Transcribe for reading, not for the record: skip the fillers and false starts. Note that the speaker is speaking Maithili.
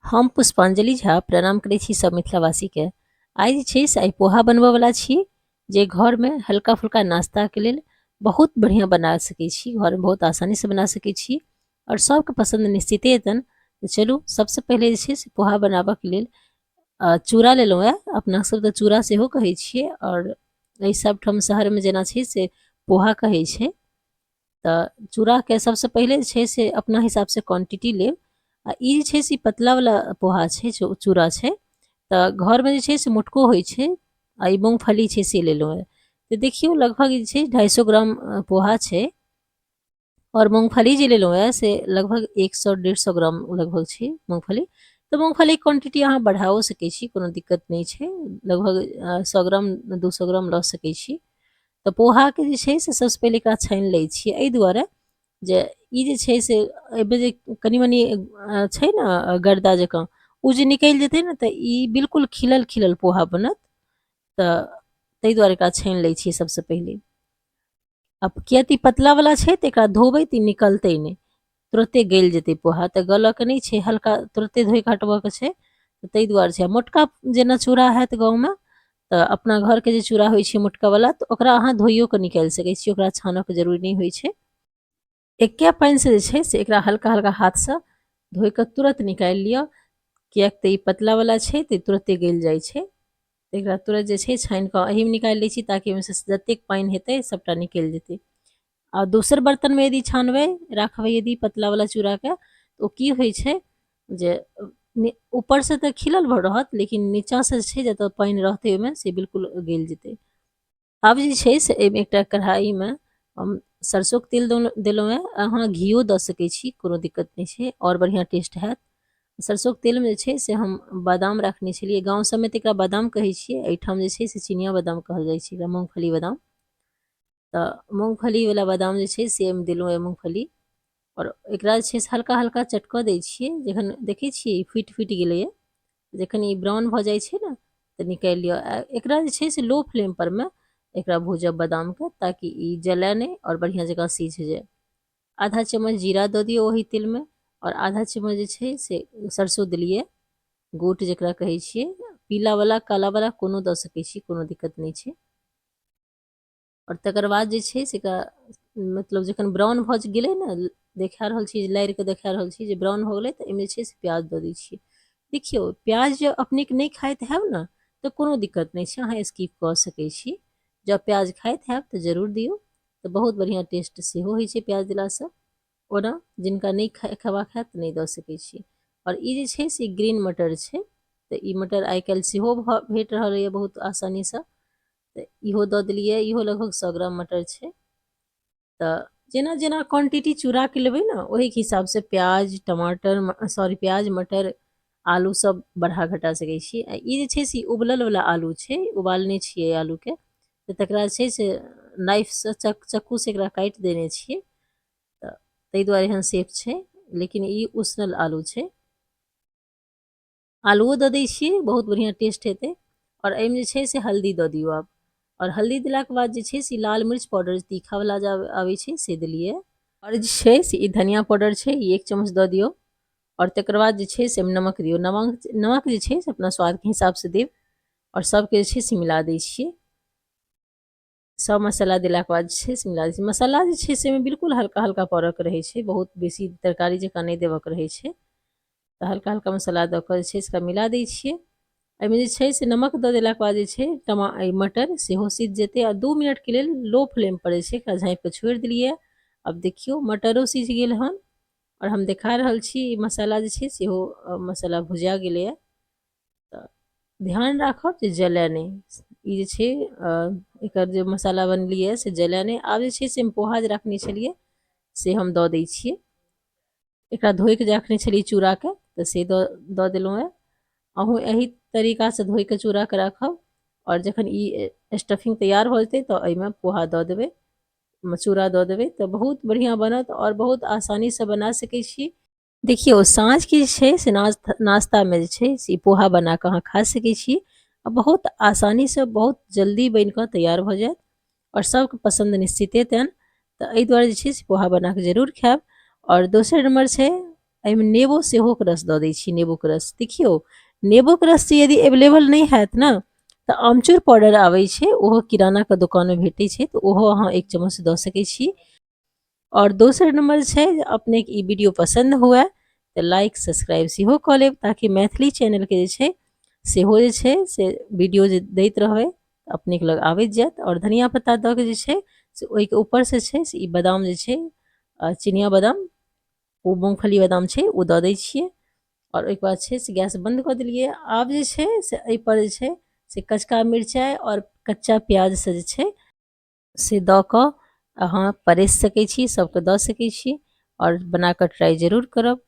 हम पुष्पांजलि झा प्रणाम करै छी सब मिथिलावासीके। आइ जे छै से आइ पोहा बनबऽवला छी, जे घरमे हल्का फुल्का नाश्ताके लेल बहुत बढ़िआँ बना सकै छी, घरमे बहुत आसानीसँ बना सकै छी आओर सबके पसन्द निश्चिते हेतनि। तऽ चलू, सबसँ पहिले जे छै से पोहा बनाबऽके लेल चूड़ा लेलहुँ हँ। अपना सब तऽ चूड़ा सेहो कहै छियै आओर एहि सब ठाम शहरमे जेना छै से पोहा कहै छै। तऽ चूड़ाके सबसँ पहिले जे छै से अपना हिसाबसँ क्वान्टिटी लेब आ ई जे छै से पतलावला पोहा छै, चूड़ा छै। तऽ घरमे जे छै से मोटको होइ छै आ ई मूँगफली छै से लेलहुँ हँ। तऽ देखियौ, लगभग जे छै 250 ग्राम पोहा छै आओर मूँगफली जे लेलहुँ हँ से लगभग 100 150 ग्राम लगभग छै मूँगफली। तऽ मूँगफलीके क्वान्टिटी अहाँ बढ़ाओ सकै छी, कोनो दिक्कत नहि छै। लगभग 100 ग्राम 200 ग्राम लऽ सकै छी। तऽ पोहाके जे छै से सबसँ पहिले एकरा छानि लै छियै, एहि दुआरे जे ई जे छै से एहिमे जे कनि मनि छै ने गर्दा जकाँ, ओ जे निकलि जेतै ने तऽ ई बिल्कुल खिलल खिलल पोहा बनत। तऽ ताहि दुआरे एकरा छानि लै छियै सबसँ पहिले। आब किएक तऽ ई पतलावला छै तऽ एकरा धोबै तऽ ई निकलतै नहि, तुरते गलि जेतै पोहा। तऽ गलऽके नहि छै, हल्का तुरते धोइ कऽ हटबऽके छै, तऽ ताहि दुआरे छै। मोटका जेना चूड़ा हैत गाँवमे, तऽ अपना घरके जे चूड़ा होइ छै मोटकावला, तऽ ओकरा अहाँ धोइयो कऽ निकालि सकै छी, ओकरा छानऽके जरूरी नहि होइ छै। एके पानिसँ जे छै से एकरा हल्का हल्का हाथसँ धोइ कऽ तुरत निकालि लिअ, किएक तऽ ई पतलावला छै तऽ तुरते गलि जाइ छै। एकरा तुरत जे छै छानि कऽ एहिमे निकालि लै छी, ताकि ओहिमे से जतेक पानि हेतै सभटा निकलि जेतै। आ दोसर बर्तनमे यदि छानबै, राखबै यदि पतलावला चूड़ाके, तऽ ओ की होइ छै जे ऊपरसँ तऽ खिलल भऽ रहत, लेकिन नीचाँसँ जे छै जतऽ पानि रहतै ओहिमे से बिल्कुल गलि जेतै। आब जे छै से एहिमे एकटा कढ़ाइमे हम सरसोके तेल देलहुँ हेँ। अहाँ घिओ दऽ सकै छी, कोनो दिक्कत नहि छै, आओर बढ़िआँ टेस्ट हैत। सरसोके तेलमे जे छै से हम बादाम राखने छलियै। गाँव सबमे तऽ एकरा बादाम कहै छियै, एहिठाम जे छै से चिनिया बादाम कहल जाइ छै एकरा, मूँगफली बादाम। तऽ मूँगफलीवला बादाम जे छै से एहिमे देलहुँ हेँ मूँगफली, आओर एकरा जे छै से हल्का हल्का चटकऽ दै छियै। जखन देखै छियै ई फुटि फुटि गेलैए, जखन ई ब्राउन भऽ जाइ छै ने, तऽ निकालि लिअ। आ एकरा जे छै से लो फ्लेम परमे एकरा भूजब बादामके, ताकि ई जलय नहि आओर बढ़िआँ जकाँ सिझ जाय। आधा चम्मच जीरा दऽ दियौ ओही तेलमे, आओर आधा चम्मच जे छै से सरसो देलियै, गोट जकरा कहै छियै, पीलावला कालावला कोनो दऽ सकै छी, कोनो दिक्कत नहि छै। आओर तकर बाद जे छै से एकरा मतलब जखन ब्राउन भऽ गेलै ने, देखा रहल छी जे लारि कऽ देखा रहल छी जे ब्राउन भऽ गेलै, तऽ एहिमे जे छै से प्याज दऽ दै छियै। देखियौ, प्याज जे अपनेके नहि खाइत हैब ने तऽ कोनो दिक्कत नहि छै, अहाँ स्किप कऽ सकै छी। जँ प्याज खाइत हैब तऽ जरूर दियौ, तऽ बहुत बढ़िआँ टेस्ट सेहो होइ छै प्याज देलासँ। ओना जिनका नहि खेबाक हैत तऽ नहि दऽ सकै छी। आओर ई जे छै से ग्रीन मटर छै, तऽ ई मटर आइ काल्हि सेहो भेट रहल यऽ बहुत आसानीसँ, तऽ इहो दऽ देलियै। इहो लगभग 100 ग्राम मटर छै। तऽ जेना जेना क्वान्टिटी चूड़ाके लेबै ने, ओहिके हिसाबसँ प्याज टमाटर, सॉरी, प्याज मटर आलू सब बढ़ा घटा सकै छी। आ ई जे छै से उबललवला आलू छै, उबालने छियै आलूके, तऽ तकरा जे छै से नाइफसँ चक्कूसँ एकरा काटि देने छियै, तऽ ताहि दुआरे एहन सेफ छै, लेकिन ई उसनल आलू छै। आलुओ दऽ दै छियै, बहुत बढ़िआँ टेस्ट हेतै। आओर एहिमे जे छै से हल्दी दऽ दियौ आब। आओर हल्दी देलाके बाद जे छै से लाल मिर्च पाउडर तीखावला जे आबै छै से देलियै। आओर जे छै से ई धनिया पाउडर छै, ई 1 चम्मच दऽ दियौ। आओर तकर बाद जे छै से नमक दियौ। नमक नमक जे छै से अपना स्वादके हिसाबसँ देब। आओर सबके जे छै से मिला दै छियै। सब मसाला देलाके बाद जे छै से मिला दै छियै। मसाला जे छै से ओहिमे बिल्कुल हल्का हल्का पड़ऽके रहै छै, बहुत बेसी तरकारी जकाँ नहि देबऽके रहै छै। तऽ हल्का हल्का मसाला दऽ कऽ जे छै से ओकरा मिला दै छियै। एहिमे जे छै से नमक दऽ देलाके बाद जे छै मटर सेहो सिझ जेतै। आ 2 मिनटके लेल लो फ्लेमपर जे छै एकरा झाँपिकऽ छोड़ि देलियै। आब देखियौ, मटरो सिझ गेल हन आओर हम देखा रहल छी ई मसाला जे छै सेहो मसाला भुजा गेलैए। तऽ ध्यान राखब जे जलय नहि, ई जे छै एकर जे मसाला बनेलियै से जलय नहि। आब जे छै से पोहा जे रखने छलियै से हम दऽ दै छियै। एकरा धोइके जे रखने छलियै चूड़ाके, तऽ से दऽ दऽ देलहुँ हेँ। अहूँ एही तरीकासँ धोइके चूड़ाके राखब, आओर जखन ई स्टफिंग तैयार भऽ जेतै तऽ एहिमे पोहा दऽ देबै, चूड़ा दऽ देबै, तऽ बहुत बढ़िआँ बनत आओर बहुत आसानीसँ बना सकै छी। देखियौ, साँझके जे छै से नाश्तामे जे छै से पोहा बना कऽ अहाँ खा सकै छी आ बहुत आसानीसँ बहुत जल्दी बनि कऽ तैयार भऽ जायत आओर सबके पसन्द निश्चिते हेतनि। तऽ एहि दुआरे जे छै से पोहा बना कऽ जरूर खायब। आओर दोसर नम्बर छै एहिमे नेबो सेहोके रस दऽ दै छी। नेबोके रस देखियौ, नेबोके रस यदि एवेलेबल नहि हैत ने तऽ आमचूर पाउडर आबै छै, ओहो किरानाके दोकानमे भेटै छै, तऽ ओहो अहाँ 1 चम्मच दऽ सकै छी। आओर दोसर नम्बर छै जे अपनेके ई वीडियो पसन्द हुए तऽ लाइक सब्सक्राइब सेहो कऽ लेब, ताकि मैथिली चैनलके जे छै सेहो जे छै से वीडियो जे दैत रहबै अपनेके लग आबैत जायत। आओर धनिया पत्ता दऽ कऽ जे छै से ओहिके ऊपरसँ छै से ई बादाम जे छै, चिनिया बादाम, ओ मूँगफली बादाम छै, ओ दऽ दै छियै। आओर ओहिके बाद छै से गैस बन्द कऽ देलियै। आब जे छै से एहिपर जे छै से कचका मिरचाइ आओर कच्चा प्याजसँ जे छै से दऽ कऽ अहाँ परसि सकै छी, सबके दऽ सकै छी आओर बना कऽ ट्राइ जरूर करब।